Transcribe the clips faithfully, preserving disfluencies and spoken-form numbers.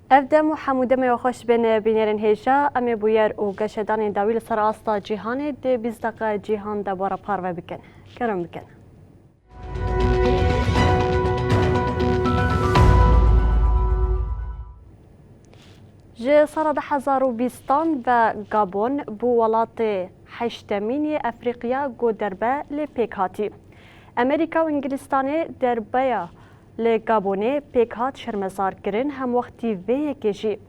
Ev dem û hemû demê we xweş bên bînerên hêja. Em ê bûyer û geşedanên dawî li ser asta cîhanê di bîst deqe cîhan de we re parve bikin. Kerem bikin. Ji sala du hezar û bîstan ve Gabon bû welatê heştemîn yê Efrîqiya ku derbe lê pêk hatî. Amerîka û Îngilîstanê derbeya li Gabonê pêk hat şermezarkirin, hemwextî vê yekê jî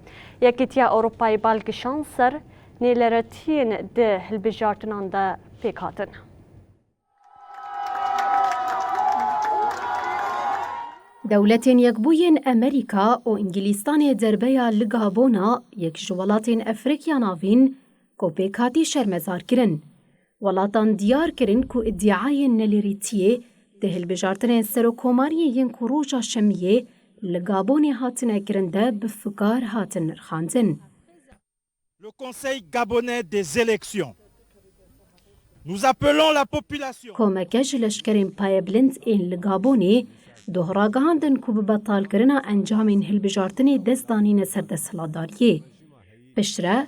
Yekîtiya Ewropayê bal kişand ser nêleretiyên di hilbijartinan de pêk hatin. Dewletên Yekbûyên Amerîka û Îngilîstanê derbeya li Gabona, yek ji welatên Efrîkya Navîn, ku pêk hatî şermezar kirin. Welatan diyar kirin ku îdiayên nelêrîtiyê di hilbijartinên serokkomariyê yên ku roja şemiyê li Gabonê hatine kirin de bi fikar hatin nirxandin. Le Conseil gabonais des élections. Nous appelons la population. Komeke ji leşkerên payebilind ên li Gabonê doh ragihandin ku bi betalkirina encamên hilbijartinê dest danîne ser desthilatdariyê. Piştre,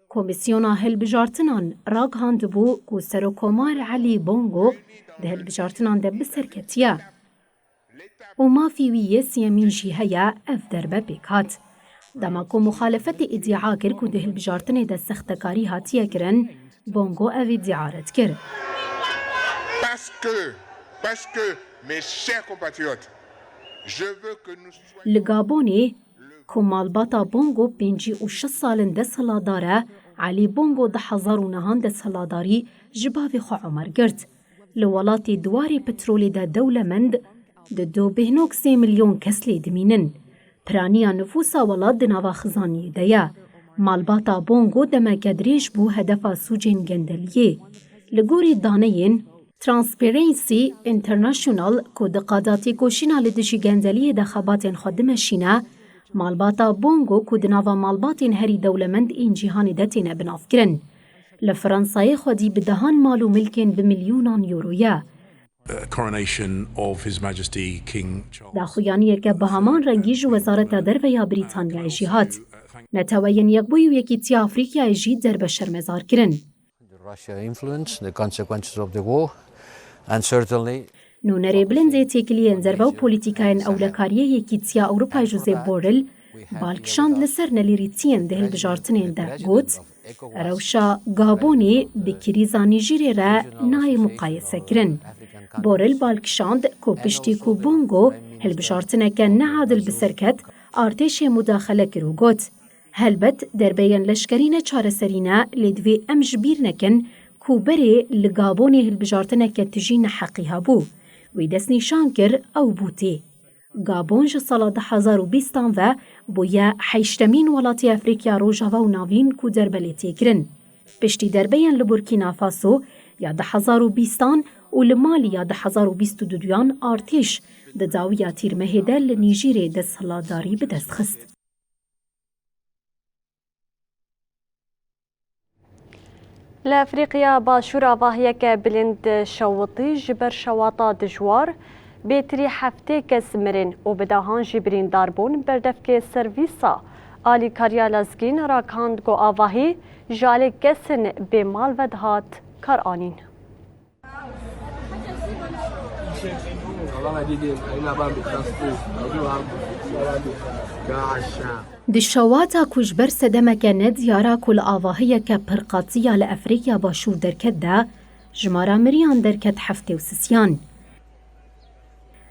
Komîsyona Hilbijartinan ragihandibû ku Serokkomar Elî Bongo di hilbijartinan de bi serketiye. Û mafî wî yê siyemîn jî heye, ev derbe pêk hat. Dema ku muxalefetê îdia kir ku di hilbijartinê de sextekarî hatiye kirin, Bongo ev îdia red kir. Parce que, parce que, mes chers compatriotes, je veux que nous soyons Li Gabonê, ku malbata Bongo pêncî û şeş sal in desthilatdar e, Elî Bongo di hezar û nehan desthilatdarî ji bavê xwe omer girt. Li welatê di warê petrolê de dewlemend, di do bêhnok sê milyon kes lê dimînin. Piraniya nifûsa welat di nava xizaniyê de ye. Malbata Bongo demeke dirêj bû hedefa sûcên gendeliyê. Li gorî daneyên Transparency International ku di qada têkoşîna li dijî gendeliyê de xebatên xwe dimeşîne, malbata Bongo ku di nava malbatên herî dewlemend ên cîhanê de têne binavkirin. Li Fransayê xwedî bi dehan mal û milkên bi milyonan euro ye. Coronation of His Majesty King Charles. Daxuyaniyeke bi heman rengî ji Wezareta Derve ya Brîtanyayê jî hat. Neteweyên Yekbûyî û Yekîtiya Afrîkayê jî derbe şermezar kirin. The Russia influence, the consequences of the war, and certainly Nûnerê bilind ê têkiliyên derve û polîtîkayên ewlekariyê Yekîtiya Ewropayê Josep Borrell bal kişand li ser nelîrîtiyên di hilbijartinên de got, Rewşa Gabonê bi krîza Nîjîrê re nayê muqayese kirin. Borrell bal kişand ku piştî ku Bongo hilbijartineke neadil bi ser ket, artêşê mudaxele kir û got, Helbet derbeyên leşkerî ne çareserî ne, lê divê em ji bîr nekin ku berê li Gabonê hilbijartineke tijî neheqî hebû. Wî destnîşan kir ew bû tê. Gabon ji sala du hezar û bîstan ve bûye heştemîn welatê Efrîkya Rojava û Navîn ku derbe lê tê kirin. Piştî derbeyên li Burkîna Faso ya du hezar û bîstan û li Malî ya du hezar û bîst û duyan artêş di dawiya Tîrmehê de li Nîjîrê desthilatdarî bi dest xist. Li Efrîqiya Başûr avahiyeke bilind şewitî ji ber şewata dijwar, bêtirî heftê kes mirin û bi dehan jî birîndar bûn. Berdevkê Servîsa Alîkariya Lezgîn ragihand ku avahî ji alî kesên bêmal ve dihat karanîn. Di şewata ku ji ber sedemeke nediyara ku li avahiyeke pir qatiya li Efrîkya Başûr derket de, jimara miriyan derket heftê û sisiyan.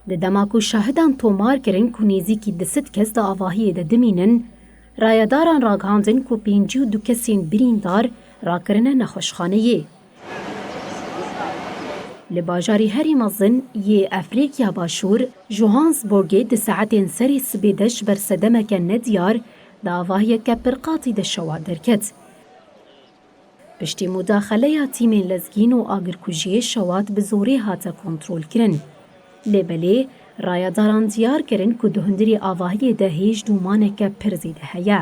Di dema ku şahidan tomar kirin ku nêzîkî du sed kes di avahiyê de dimînin, rayedaran ragihandin ku pêncî û du kesên birîndar rakirine nexweşxaneyê. Li bajarê herî mezin yê Efrîkya Başûr, Johannesburgê di saetên serê sibê de ji ber sedemeke nediyar di avahiyeke pirqatî de şewat derket. Piştî mudaxeleya tîmên lezgîn û agirkujiyê şewat bi zorê hate kontrolkirin. Lê belê, rayedaran diyar kirin ku di hundirê avahiyê de hêj dûmaneke pir zêde heye.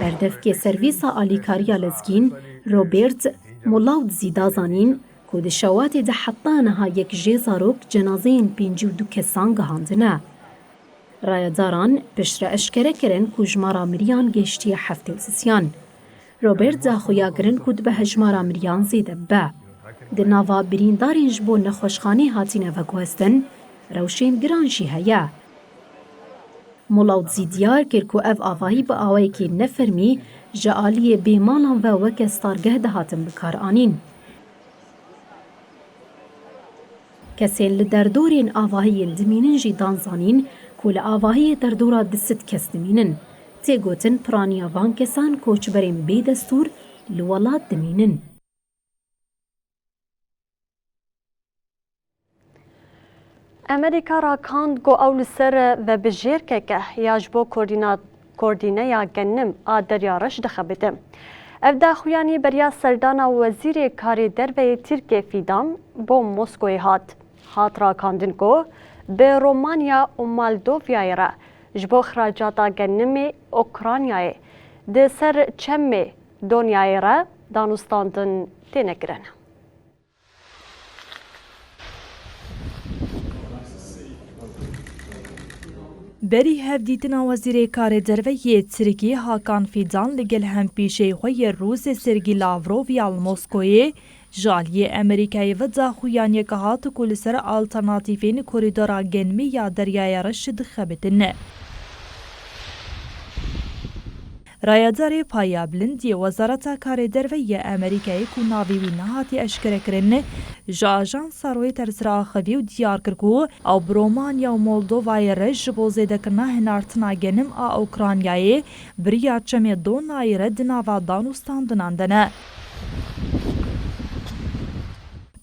Berdevkê Servîsa Alîkariya Lezgîn, Robert Mulaudzi da zanîn ku di şewatê de heta niha yek jê zarok cenazeyên pêncî û du kesan gihandine. Rayedaran piştre eşkere kirin ku jimara miriyan gehiştiye heftê û sisiyan. Robert da xuya kirin ku dibe hejmara miriyan zêde bibe. Di nava birîndarên ji bo nexweşxanê hatine veguhestin, rewşên giran jî heye. Molaudzi diyar kir ku ev avahî bi awayekî nefermî ji aliyê bêmalan ve weke stargeh dihatin bikaranîn. Kesên li derdorên avahiyên dimînin jî dan zanîn ku li avahiyê derdora du sed kes dimînin. Tê gotin piraniya van kesan koçberên bêdestûr li welat dimînin. Amerîka rakand ku ew li ser vebijêrkeke ya ji bo koordîna-, koordîneya genim a Derya Reş dixebite. Ev daxuyanî beriya serdana Wezîrê Karê Derve yê Tirkiyê Fîdan bo Moskoyê hat. Hat rakandin ku bi Romanya û Moldovayê re ji bo xiracata genimê Ukraynayê di ser çemê Donyayê re danûstandin têne kirin. Berî hevdîtina Wezîrê Karê Derve yê Tirkî Hakan Fîdan li gel hempîşeyê xwe yê Rûsê Sergî Lavrov ya li Moskoyê ji aliyê Amerîkayê ve daxuyaniyek hat ku li ser alternatîfên koridora genimê ya Deryaya Reş dixebitin. Rayedarê paya bilind yê Wezareta Karê Derve yê Amerîkayê ku navê wî nehatiye eşkerekirin, ji ajansa Reuters re axivî û diyar kir ku ew bi Romanya û Moldovayê re ji bo zêdekirina hinartina genim a Ukraynayê bi riya çemê Donayê re di nava danûstandinan de ne.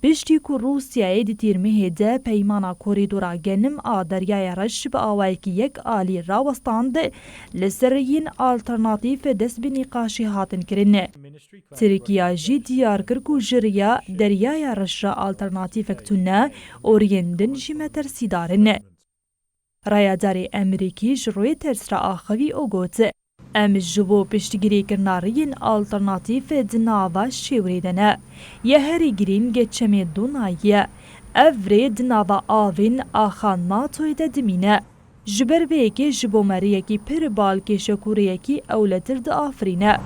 Piştî ku Rûsyayê di tîrmehê de peymana korîdora genim a Deryaya Reş bi awayekî yek alî rawestand, li ser rêyên alternatîf dest bi nîqaşê hatin kirin. Tirkiya jî diyar kir ku ji riya Deryaya Reş re alternatîfek tune û rêyên din jî metersîdar in. Rayedarê Amerîkî ji Reuters re axivî û got, Em ji bo piştgirîkirina rêyên alternatîf di nava şêwirê de ne. Yê herî girîng çemê Donayê ye. Ev rê di nava avên axa NATOyê de dimîne. Ji ber vê yekê ji bo me rêyekî pir balkêş e ku rêyekî ewletir diafirîne.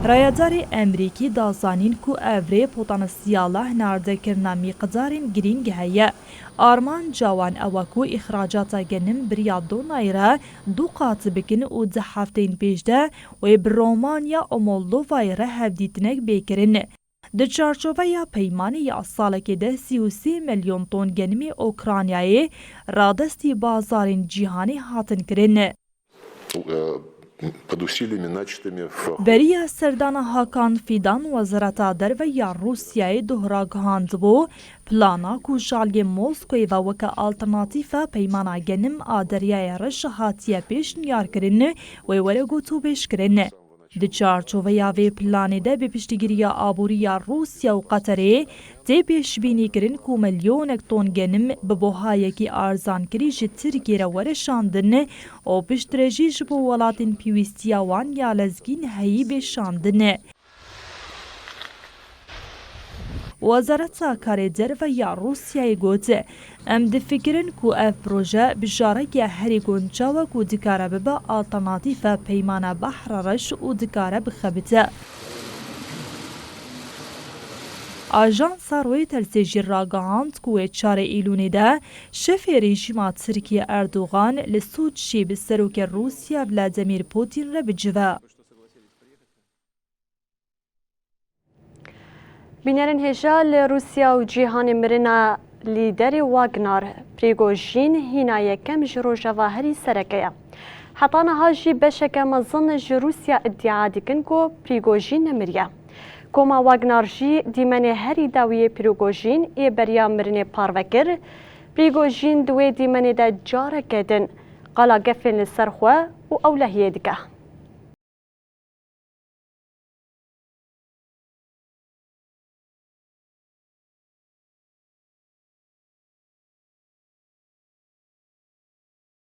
Rayedarê Amerîkî da zanîn ku ev rê potansiyala hinardekirina mîqdarên girîng heye. Armanca wan ew e ku îxracata genim bi riya Donayê re du qat bikin û di hefteyên pêş de wê bi Romanya û Moldovayê re hevdîtinek bê kirin. Di çarçoveya peymanê ya salekê de sî û sê milyon ton genimê Ukraynayê radestî bazarên cîhanê hatin kirin. Э, под усилиями, начатыми в Beriya serdana Hakan Fîdan, Wezareta Derve ya Rûsyayê duh ragihandibû, plana ku ji aliyê Moskoyê ve weke alternatîfe peymana genim a Deryaya Reş hatiye pêşniyarkirin, wê were gotûbêjkirin. Di çarçoveya vê planê de bi piştgiriya aborî ya Rûsya û Qeterê tê pêşbînîkirin ku milyonek ton genim bi buhayekî arzankirî ji Tirkiyê re were şandin û piştre jî ji bo welatên pêwîstiya wan ya lezgîn heyî bê şandin. Wezareta Karê Derve ya Rûsyayê got, Em difikirin ku ev proje bijareke herî guncaw e ku dikare bibe alternatîfe peymana Behra Reş û dikare bixebite. Ajansa Reutersê jî ragihand ku wê çarê Îlûnê de şefê rejîma Tirkiyê Erdogan li Soçiyê bi serokê Rûsya Vladimir Putin re bicive. Bînerên hêja, li Rûsya û cîhanê mirina lîderê Wagner, Prigojîn, hîna yekem ji Rojava herî sereke ye. Heta niha jî beşeke mezin ji Rûsya îdîa dikin ku Prîgojîn nemiriye. Koma Wagner jî dîmenê herî dawî yê Prîgojîn yê beriya mirinê parve kir. Prîgojîn di wê dîmenê de careke din qala gefên li ser xwe û ewlehiyê dike.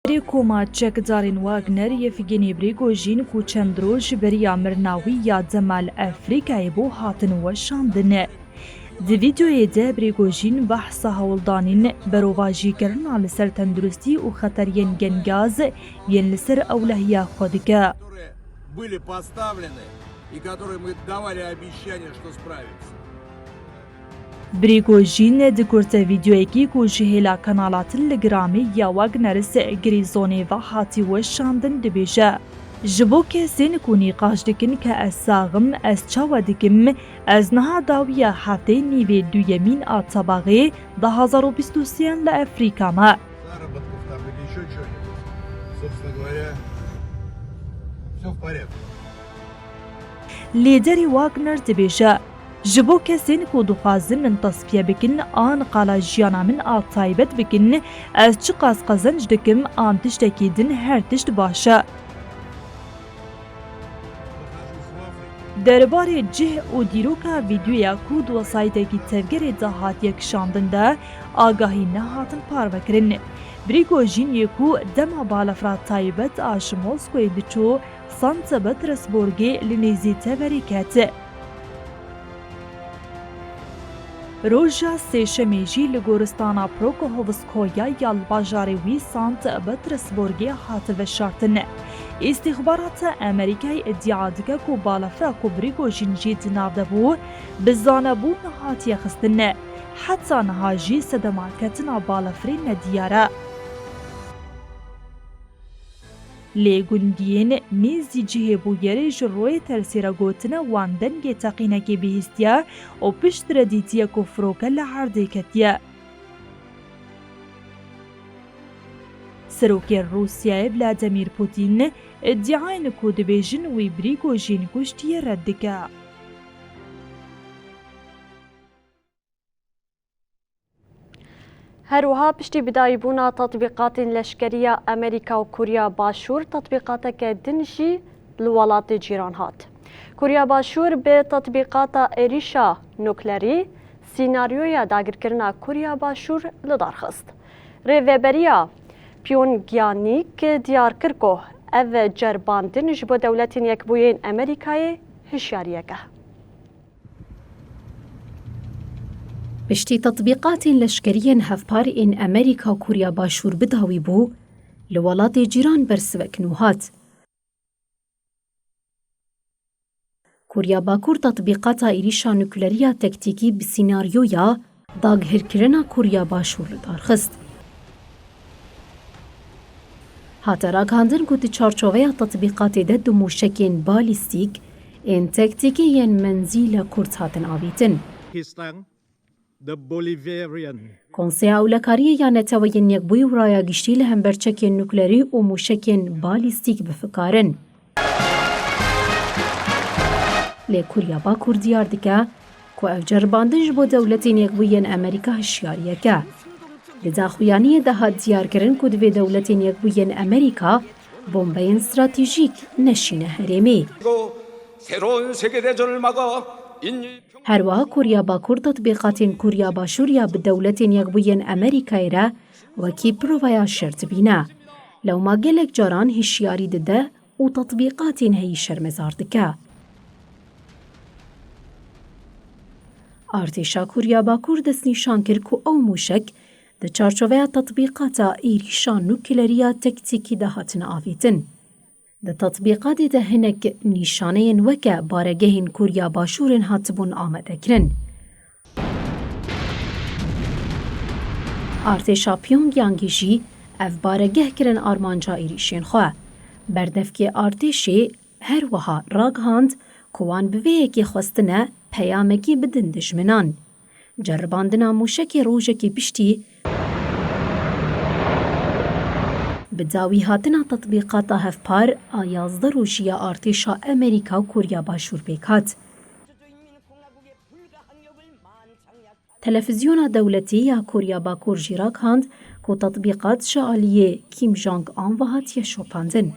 Berê koma çekdarên Wagner Yevgeny Prigojîn ku çend roj beriya mirina wî ya dema li Efrîkayê bû hatin weşandin. Di vîdeoyê de Prigojîn behsa hewldanên berovajîkirina li ser tenduristî û xeteriyên gengaz yên li ser ewlehiya xwe dike. Которые были поставлены и которые мы давали обещание, что справимся. Prigojîn di kurte vîdeoyekî ku ji hêla kanala Telegramê ya Wagner Grizonê ve hatî weşandin dibêje, ji bo kesên ku nîqaş dikin ke ez sax im, ez çawa dikim, ez niha dawiya heftê nîvê duyemîn a Tebaxê du hazar û bîst û sê li Efrîka me. Заработков там или ещё чего-нибудь. Собственно говоря, всё в порядке. Lîderê Wagner dibêje, ji bo kesên ku dixwazin min tesfiye bikin an qala jiyana min a taybet bikin, ez çiqas qezenc dikim an tiştekî din, her tişt baş e. Derbarê cih û dîroka vîdeoya ku di wesayîtekî tevgerê de hatiye kişandin de agahî nehatin parvekirin. Prigojîn yê ku dema balafira taybet a ji Moskoyê diçû Sankt Petersburgê li nêzî teverê ket. Roja sêşemê jî li goristana Prokhorovskoye ya li bajarê wî Sankt Petersburgê hate veşartin. Îstîxbarata Amerîkayê îdîa dike ku balafira ku Prigojîn jî di nav de bû, bi zanebûn hatiye xistin. Heta niha jî sedema ketina balafirê nediyar e. Lê gundiyên nêzî cihê bûyerê ji Reutersê re gotine wan dengê teqînekê bihîstiye û piştre dîtiye ku firoke li erdê ketiye. Serokê Rûsyayê Vladimir Putin îdîayên ku dibêjin wî Prigojîn kuştiye red dike. Her wiha piştî bidayîbûna tetbîqatên leşkerî ya Amerîka û Kûriya Başûr, tetbîqateke din jî li welatê cîran hat. Kûriya Başûr bi tetbîqata êrîşa nuklerî sînaryoya dagirkirina Kûriya Başûr li dar xist. Rêveberiya Pyongyangê diyar kir ku ev ceribandin ji bo Dewletên Yekbûyên Amerîkayê hişyariyek e. Piştî tetbîqatên leşkerî yên hevpar ên Amerîka û Kûriya Başûr bi dawî bû, li welatê cîran bersivek nû hat. Kûriya Bakur tetbîqata êrîşa nuklerî ya tektîkî bi sînaryoya daghirkirina Kûriya Başûr li dar xist. Hate ragihandin ku di çarçoveya tetbîqatê de du mûşekên balîstîk ên tektîkî yên menzîla kurt hatin avêtin. Pakistan, the Bolivarian. Konseya Ewlekariyê ya Neteweyên Yekbûyî û Raya Giştî li hember çekên nuklerî û mûşekên balîstîk bi fikarin. Lê Kûriya Bakur diyar dike ku ev ceribandin ji bo Dewletên Yekbûyî yên Amerîka hişyariyek e. Di daxuyaniyê de hat diyarkirin ku divê Dewletên Yekbûyî yên Amerîka bombeyên stratejîk neşîne herêmê. Her wiha Kûriya Bakur tetbîqatên Kûriya Başûr ya bi Dewletên Yekbûyî yên Amerîkayê re wekî provaya şer dibîne. Lewma gelek caran hişyarî dide û tetbîqatên heyî şermezar dike. Artêşa Kûriya Bakur destnîşan kir ku ew mûşek di çarçoveya tetbîqata êrîşa nuklerî ya tektîkî de hatine avêtin. Di tetbîqatê de hinek nîşaneyên weke baregehên Kûriya Başûr ên hatibûn amadekirin. Artêşa Pyongyangê jî ev baregeh kirin armanca êrîşên xwe. Berdevkê artêşê her wiha ragihand ku wan bi vê yekê xwestine peyamekê bidin dijminan. Ceribandina mûşekê rojekê piştî Bi dawî hatina tetbîqata hevpar a yazdeh rojî ya artêşa Amerîka û Koriya Başûr pêk hat. Televîzyona dewletî ya Koriya Bakur jî ragihand ku tetbîqat ji aliyê Kim Jong Un ve hatiye şopandin.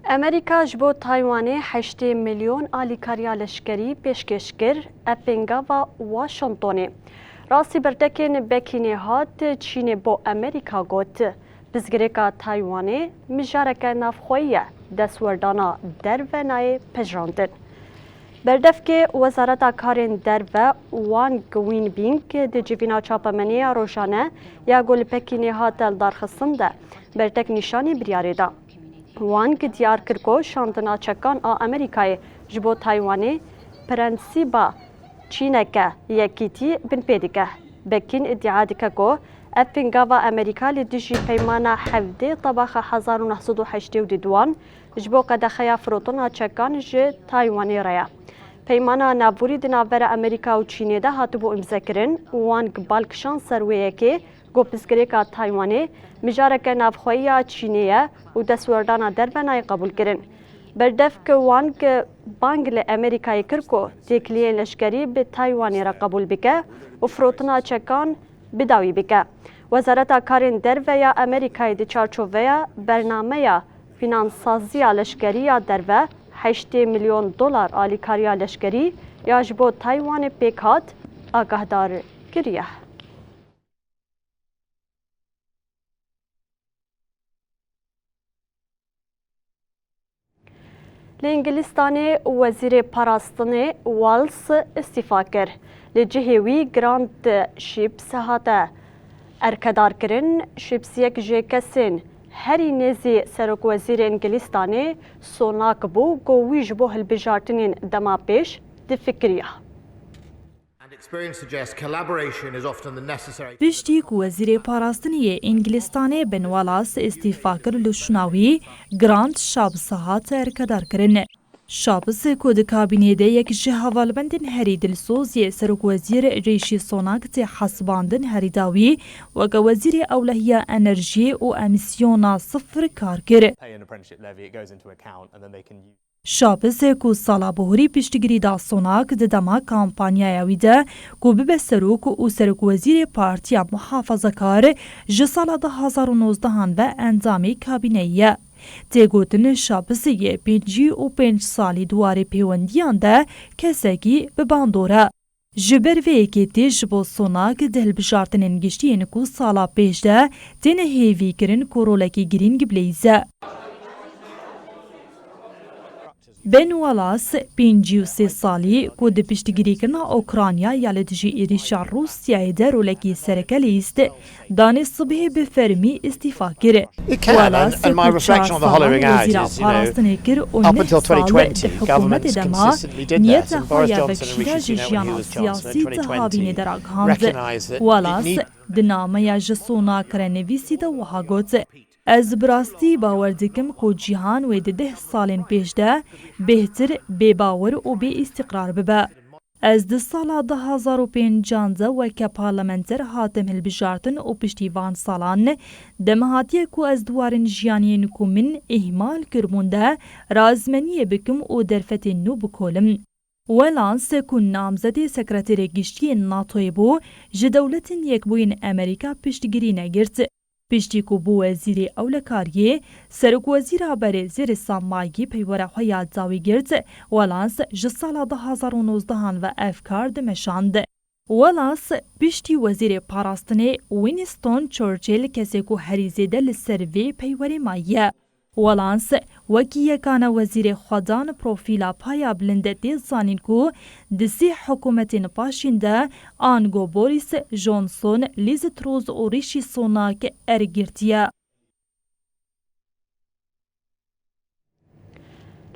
Amerîka ji bo Taywanê heştê milyon alîkariya leşkerî pêşkêş kir, ev pêngava Washingtonê. Rastî bertekên Bekînê hat, Çînê bo Amerîka got, pirsgirêka Taywanê mijareke navxweyî ye, destwerdana derve nayê pejirandin. Berdevkê Wezareta Karên Derve Wang Wenbin di civîna çapemenî ya rojane ya ku li Pekînê hate lidarxistin de bertek nîşanî biryarê da. Wang diyar kir ku şandina çekan a Amerîkayê ji bo Taywanê prensîba Çîneke yekîtî binpê dike. Bekîn îdia dike ku ev pêngava Amerîka li dijî peymana hevdê Tebaxa hezar û neh sed û heştê û duduan ji bo qedexeya firotina çekan ji Taywanê re ye. Peymana navborî di navbera Amerîka û Çînê de hatibû îmzekirin. Wang bal kişand ser wê yekê, ku pirsgirêka Taywanê mijareke navxweyî ya Çînê ye û destwerdana derve nayê qebûlkirin. Berdevk Wang bang li Amerîkayê kir ku têkiliyên leşkerî bi Taywanê re qebûl bike û firotina çekan bi dawî bike. Wezareta Karên Derve ya Amerîkayê di çarçoveya bernameya fînansaziya leşkerî ya derve heştê milyon dolar alîkariya leşkerî ya ji bo Taywanê pêk hat, agahdar kiriye. Li Îngilîstanê Wezîrê Parastinê Wells îstîfa kir. Li cihê wî Grant Shapps hate erkedarkirin. Shapps yek ji kesên herî nêzî Serokwezîrê Îngilîstanê Sunak bû, ku wî ji bo hilbijartinên dema pêş difikiriya. And experience suggests collaboration is often the necessary Piştî ku Wezîrê Parastinê yê Îngilîstanê Ben Wallace îstîfa kir, li şûna wî Grant Shapps hat erkedarkirin. Shapps ku di kabînê de yek ji hevalbendên herî dilsoz yê Serokwezîr Rîşî Sunak tê hesibandin, herî dawî weke Wezîrê Ewlehiya Enerjiyê û Emîsyona Sifir kar kir. Pay an apprenticeship levy, it goes into account and then they can use Shapps ku sala bihurî piştgirî da Sunak di dema kampanyaya wî de ku bibe serok û serokwezîrê Partiya Muhafazakar, ji sala du hazar û nozdehan ve endamê kabîneyê ye. Tê gotin Shapps yê pêncî û pênc salî di warê pêwendiyan de kesekî bi bandor e. Ji ber vê yekê tê ji bo Sunak di hilbijartinên giştî yên ku sala pêş de têne hêvîkirin ku rolekî girîng bileyze. Ben Wallace, pêncî û sê salî, ku di piştgirîkirina Ukrayna ya li dijî êrîşa Rûsyayê de rolekî sereke leyîst, danê sibhê bi fermî îstîfa kir. It can, and, Wallace, and my ku çar reflection on the salan hollowing out wezîra is, you know, parastinê kir û up neh until sal twenty twenty, di hikûmetê governments de ma, consistently did that, niyeta and xwe Boris ya Johnson vekişîna originally, ji when he jiyana was Chancellor in siyasî twenty twenty-one, dihabînê de ragihand. Recognised that it Wallace need di nameya ji Sunak re nivîsî de wiha got, Ez bi rastî bawer dikim ku cîhan wê di deh salên pêş de bêhtir, bêbawer û bêîstîqrar bibe. Ez di sala du hazar û pêncan de weke parlamenter hatim hilbijartin û piştî van salan dem hatiye ku ez di warên jiyanê yên ku min îhmal kiribûn de razmeniyê bikim û derfetên nû bikolim. Wallace ku namzedê sekreterê giştî yên NATOyê bû, ji Dewletên Yekbûyî yên Amerîka piştgirî negirt. Piştî ku bû wezîrê ewlekariyê, serokwezîra berê Theresa May peywera xwe ya dawî girt, Wallace ji sala du hazar û nozdehan ve ev kar dimeşand. Wallace piştî wezîrê parastinê Winston Churchill kesê ku herî zêde li ser vê peywerê maye. Wallace wekî yekane wezîrê xwedan profîla paya bilind tê zanîn ku di sê hikûmetên paşîn de ango Boris Johnson, Liz Truss û Rishi Sunak erk girtiye.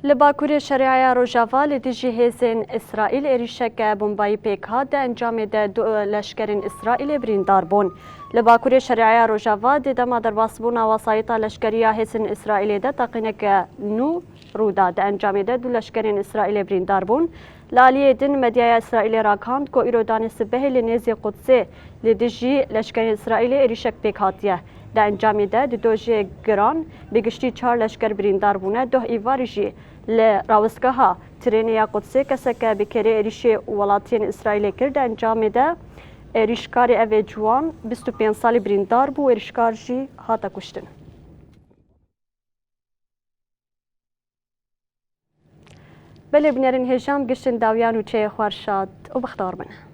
Li Bakurê Şeriaya Rojava li dijî hêzên Îsraîl êrîşeke bombayî pêk hat, di encamê de du leşkerên Îsraîlê birîndar bûn. Li Bakurê Şeriaya Rojava di dema derbasbûna wesayîta leşkerî ya hêzên Îsraîlê de teqîneke nû rû da. Di encamê de du leşkerên Îsraîlê birîndar bûn. Li aliyê din medyaya Îsraîlê ragihand ku îro danê sibehê li nêzî Qudsê li dijî leşkerên Îsraîlê êrîşek pêk hatiye. Di encamê de di dojê giran bi giştî çar leşker birîndar bûne, doh êvarî jî li rawestgeha trênê ya Qudsê keseke bi kêrê êrîşê welatiyên Îsraîlê kir. Di encamê de êrîşkarê ev ê ciwan bîst û pênc salî birîndar bû, êrîşkar jî hate kuştin. Belê, binêrin hêja, em giştin dawiyan û çeyê xwe şad û bextewar bin.